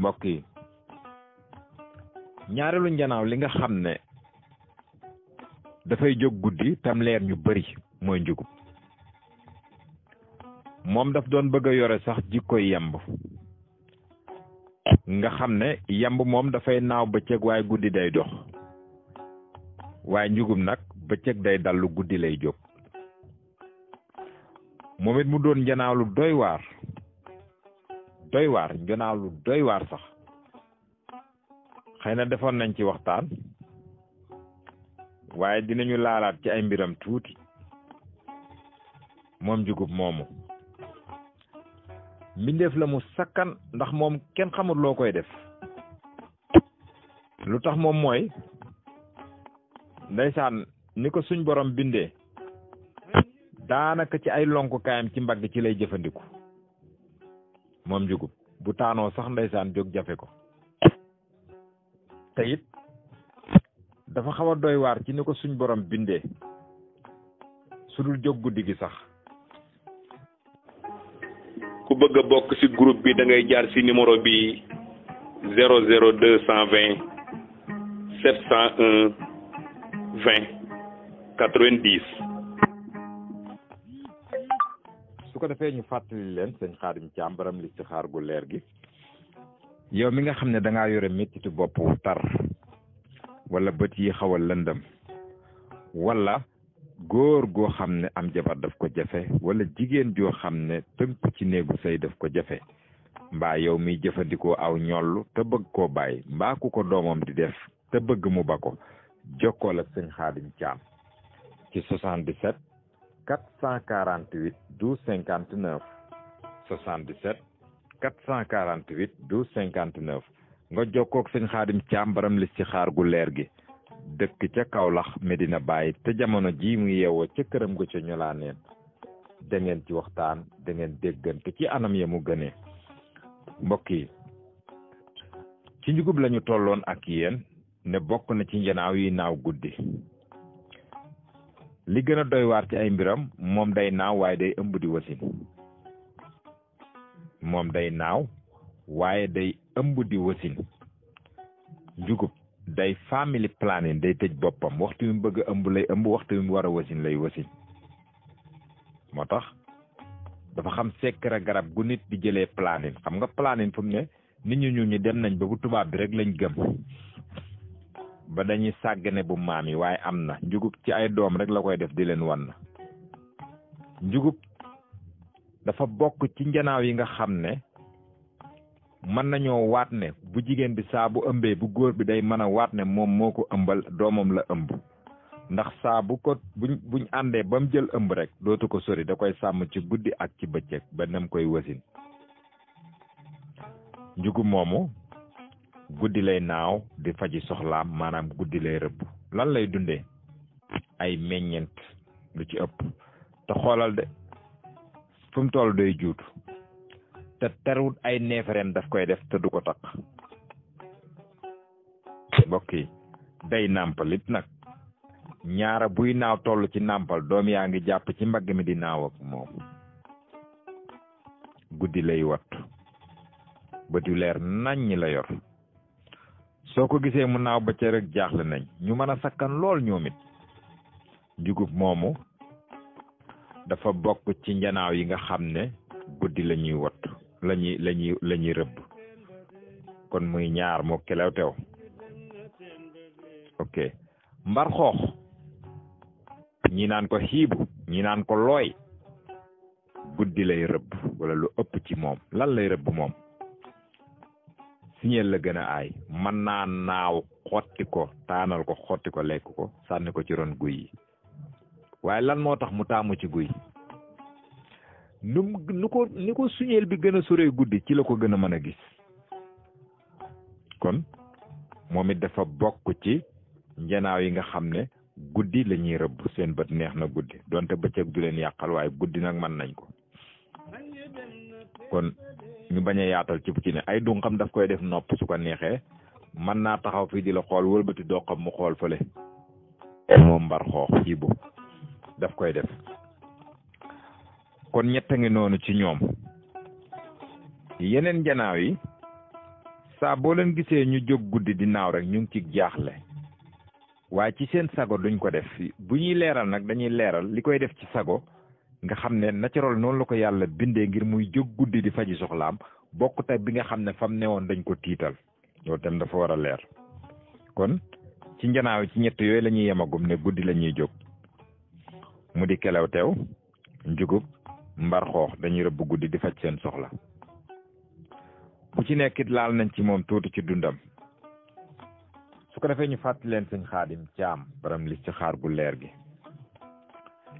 mbokk yi ñaareelu njanaaw li nga xam ne dafay jóg guddi tam leer ñu bari mooy njugub. moom daf doon bëgg a yore sax jikkoy yamb nga xam ne yamb moom dafay naaw bëccëg waaye guddi day dox, waaye njugub nag bëccëg day dallu guddi lay jóg. moom it mu doon njanaaw lu doy waar njanaaw lu doy waar sax. xëy na defoon nañ ci waxtaan waaye dinañu laalaat ci ay mbiram tuuti. moom njugub moomu mbindeef la mu sakkan, ndax moom kenn xamul loo koy def. lu tax moom mooy ndeysaan ni ko suñ borom bindee daanaka ci ay lonkukaayam ci mbagg ci lay jëfandiku. moom njugub bu taanoo sax ndeysaan jóg jafe ko. te it dafa xaw a doy waar ci ni ko suñ borom bindee su dul jóg guddi gi sax. ku bëgg a bokk ci groupe bi da ngay jaar ci numéro bi 00220 701 20 90. su ko defee ñu fàttali leen sëñ Xaadim Caam baram li ci xaar gu leer gi. yow mi nga xam ne dangaa yore mettitu bopp wu tar wala bët yi xaw a lëndëm wala góor goo xam ne am jabar daf ko jafe wala jigéen joo xam ne tënku ci néegu sëy daf ko jafe, mbaa yow miy jëfandikoo aw ñollu te bëgg koo bàyyi, mbaa ku ko doomam di def te bëgg mu ba ko, jokkool ak sëñ Xaadim Caam ci 77 448 12 59 77 448 12 59 nga jokkoog sëñ Xaadim Caam baram li ci xaar gu leer gi, dëkk ca Kaolack Medina Baye te jamono ji mu yeewoo ca këram ga ca ñolaaneen. da ngeen ci waxtaan, da ngeen déggante ci anam ya mu gënee. mbokk yi ci njugub lañu tolloon ak yéen ne bokk na ci njanaaw yi naaw guddi. li gën a doy waar ci ay mbiram moom day naaw waaye day ëmb di wasin. moom day naaw waaye day ëmb di wasin. njugub day family planning, day tëj boppam, waxtu wi mu bëgg a ëmb lay ëmb, waxtu wi mu war a wasin lay wasin. moo tax dafa xam secret garab gu nit di jëlee planning. xam nga planning fu mu ne nit ñu ñi dem nañ ba bu tubaab bi rek lañ gëm ba dañuy sàggane bu maam yi, waaye am na. njugub ci ay doom rek la koy def di leen wan. njugub dafa bokk ci njanaaw yi nga xam ne mën nañoo waat ne bu jigéen bi saa bu ëmbee bu góor bi day mën a waat ne moom moo ko ëmbal, doomam la ëmb. ndax saa bu ko buñ àndee ba mu jël ëmb rek dootu ko sori, da koy sàmm ci guddi ak ci bëccëg ba nam koy wasin. njugub moomu guddi lay naaw di faji soxlaam, maanaam guddi lay rëbb. lan lay dundee? ay meññeent lu ci ëpp. te xoolal de fu mu toll day juutu te terwut ay neefereem daf koy def te du ko takk. mbokk yi day nàmpalit nag. ñaara buy naaw toll ci nàmpal, doom yaa ngi jàpp ci mbagg mi di naaw ak moom. guddi lay wattu, bët yu leer naññ la yor. soo ko gisee mu naaw ba ca rek jaaxle nañ. ñu mën a sakkan lool ñoom it. njugub moomu dafa bokk ci njanaaw yi nga xam ne guddi la ñuy wattu, la ñuy rëbb. kon muy ñaar moo kelew tew. ok, mbar xoox ñi naan ko xiibu, ñi naan ko looy, guddi lay rëbb wala lu ëpp ci moom. lan lay rëbb moom? siñeel la gën a aay. mën naa naaw xotti ko, taanal ko, xotti ko, lekk ko, sànni ko ci ron guy yi. waaye lan moo tax mu taamu ci guy? ni ko suñeel bi gën a soree guddi ci la ko gën a mën a gis. kon moom it dafa bokk ci njanaaw yi nga xam ne guddi la ñuy rëbb. seen bët neex na guddi, donte bëccëg du leen yàqal, waaye guddi nag mën nañ ko. kon ñu bañ a yaatal ci ne ay du xam daf koy def nopp su ko neexee, mën naa taxaw fii di la xool wëlbati doo xam mu xool fële. moom mbar xoox xiibu daf koy def. kon ñett ngi noonu ci ñoom. yeneen njanaaw yi saa boo leen gisee ñu jóg guddi di naaw rek ñu ngi ci jaaxle waaye ci seen sago duñ ko def bu ñuy leeral nag dañuy leeral li koy def ci sago nga xam ne naturel noonu la ko yàlla bindee ngir muy jóg guddi di faji soxlaam bokkut ak bi nga xam ne fam newoon dañ ko tiital loolu tam dafa war a leer kon ci njanaaw ci ñett yooyu la ñuy yemagum ne guddi la ñuy jóg mu di kelew teew njugub mbar xoox dañuy rëbb guddi di faj seen soxla bu ci nekkit laal nañ ci moom tuuti ci dundam su ko defee ñu fàttali leen sëñ Xaadim Caam baram listixaar gu leer gi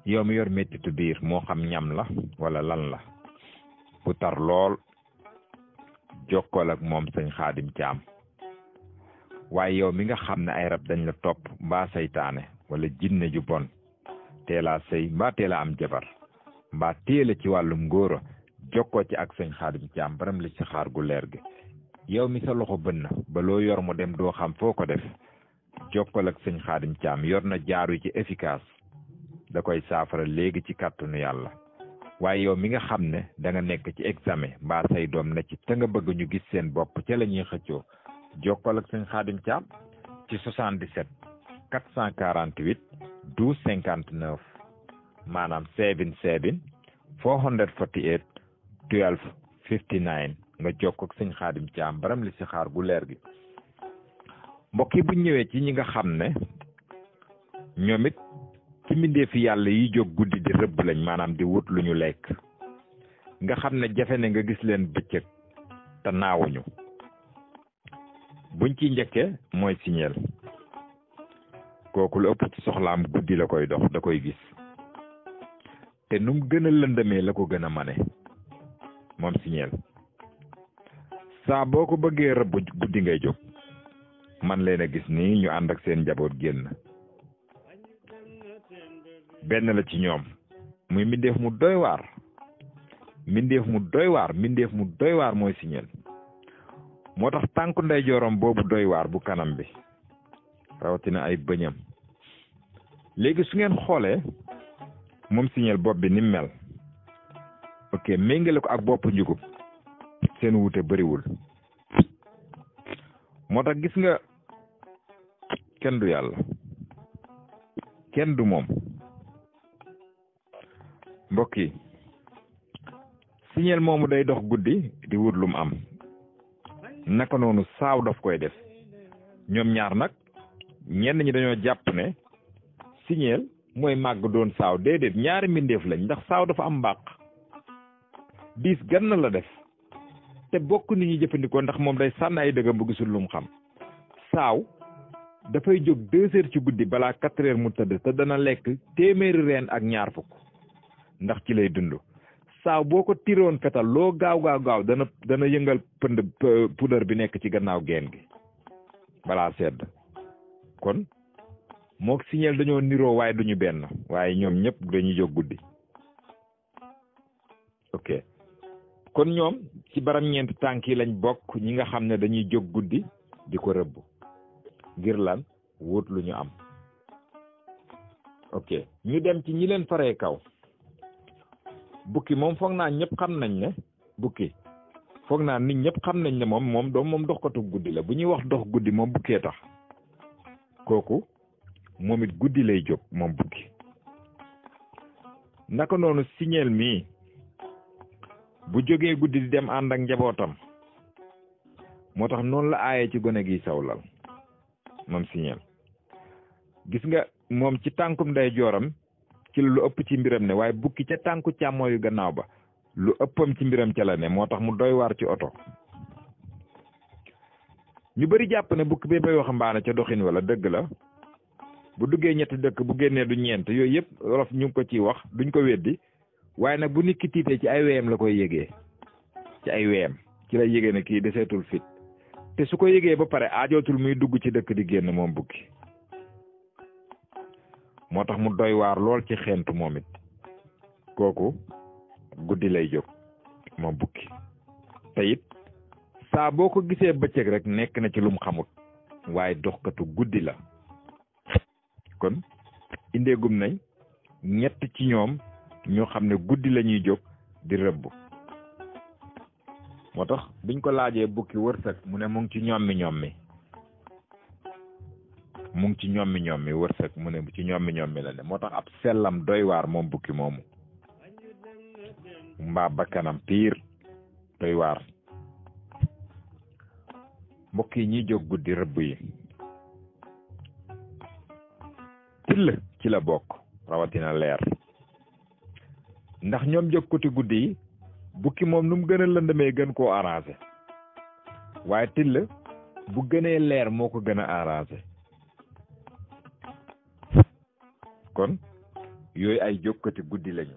yow mi yor mettitu biir moo xam ñam la wala lan la bu tar lool jokkool ak moom sëñ Xaadim Caam waaye yow mi nga xam ne ay rab dañ la topp mbaa saytaane wala jinne ju bon teelaa sëy mbaa teela am jabar mbaa téela ci wàllum ngóora jokkoo ci ak sëñ Xaadim Caam baram listixaar gu leer gi yow mi sa loxo bënn ba loo yor mu dem doo xam foo ko def jokkal ak sëñ Xaadim Caam yor na jaaru ci efficace da koy saafara léegi ci kàttanu yàlla waaye yow mi nga xam ne da nga nekk ci examen mbaa say doom ne ci te nga bëgg ñu gis seen bopp ca la ñuy xëccoo jokkal ak sëñ Xaadim Caam ci 77 448 12 59 maanaam 77 448 12 59 nga jokk ak sëñ Xaadim Caam baram li si xaar gu leer gi mbokk yi bu ñëwee ci ñi nga xam ne ñoom it ci mbindeefi yàlla yi jóg guddi di rëbb lañ maanaam di wut lu ñu lekk nga xam ne jafe ne nga gis leen bëccëg te naawuñu buñ ciy njëkkee mooy signeel kooku lu ëpp ci soxlaam guddi la koy dox da koy gis te nu mu gën a lëndëmee la ko gën a mane moom signeel saa boo ko bëggee rëbb guddi ngay jóg man leen a gis nii ñu ànd ak seen njaboot génn benn la ci ñoom muy mbindeef mu doy waar mbindeef mu doy waar mooy signeel moo tax tànku ndeyjooram boobu doy waar bu kanam bi rawatina ay bëñam léegi su ngeen xoolee moom signeel bopp bi ni mel ok méngale ko ak bopp njugub seen wuute bëriwul moo tax gis nga kenn du yàlla kenn du moom mbokk yi signeel moomu day dox guddi di wut lum am naka noonu saaw daf koy def ñoom ñaar nag ñenn ñi dañoo jàpp ne signeel mooy màgg doon saaw déedéet ñaari mbindeef lañ ndax saaw dafa am mbàq diis gann la def te bokk nit ñi jëfandikoo ndax moom day sànn ay dëggam bu gisul lum xam saaw dafay jóg 2 heures ci guddi balaa 4 heures mu tëdd te dana lekk téeméeri reen ak ñaar fukk ndax ci lay dund saaw boo ko tiroon fetal loo gaaw dana yëngal pënd poudre bi nekk ci gannaaw geen gi balaa sedd kon mook signeel dañoo niroo waaye duñu benn waaye ñoom ñëpp dañuy jóg guddi ok kon ñoom ci baram ñeenti tànk yi lañ bokk ñi nga xam ne dañuy jóg guddi di ko rëbb ngir lan wut lu ñu am ok ñu dem ci ñi leen faree kaw bukki moom foog naa ñëpp xam nañ ne bukki foog naa nit ñëpp xam nañ ne moom doxkatu guddi la bu ñuy wax dox guddi moom bukkee tax kooku moom it guddi lay jóg moom bukki naka noonu signeel mii bu jógee guddi di dem ànd ak njabootam moo tax noonu la aayee ci gone gi sawlal moom signeel gis nga moom ci tànkum nday jooram ci lu ëpp ci mbiram ne waaye bukki ca tànku càmmooyu gannaaw ba lu ëppam ci mbiram ca la ne moo tax mu doy waar ci oto ñu bari jàpp ne bukki bee bay waxambaane ca doxin wala dëgg la bu duggee ñetti dëkk bu génnee du ñeent yooyu yëpp wolof ñu ngi ko ciy wax duñ ko weddi waaye nag bu nit ki tiitee ci ay weyam la koy yëgee ci ay weyam ci lay yëgee ne kii deseetul fit te su ko yëgee ba pare aajootul muy dugg ci dëkk di génn moom bukki moo tax mu doy waar lool ci xentu moom it kooku guddi lay jóg moom bukki te it saa boo ko gisee bëccëg rek nekk na ci lum xamut waaye doxkatu guddi la kon indeegum nañ ñett ci ñoom ñoo xam ne guddi la ñuy jóg di rëbb moo tax biñ ko laajee bukki wërsëg mu ne mu ngi ci ñommi mu ngi ci ñommi wërsëg mu ne ci ñommi la ne moo tax ab sellam doy waar moom bukki moomu mbaa bakkanam piir doy waar. mbokk yi ñiy jóg guddi rëbb yi till ci la bokk rawatina leer ndax ñoom jóg côté guddi yi bukki moom nu mu gën a lëndamee gën koo arrangé waaye till bu gënee leer moo ko gën a arrangé kon yooyu ay jóg côté guddi lañu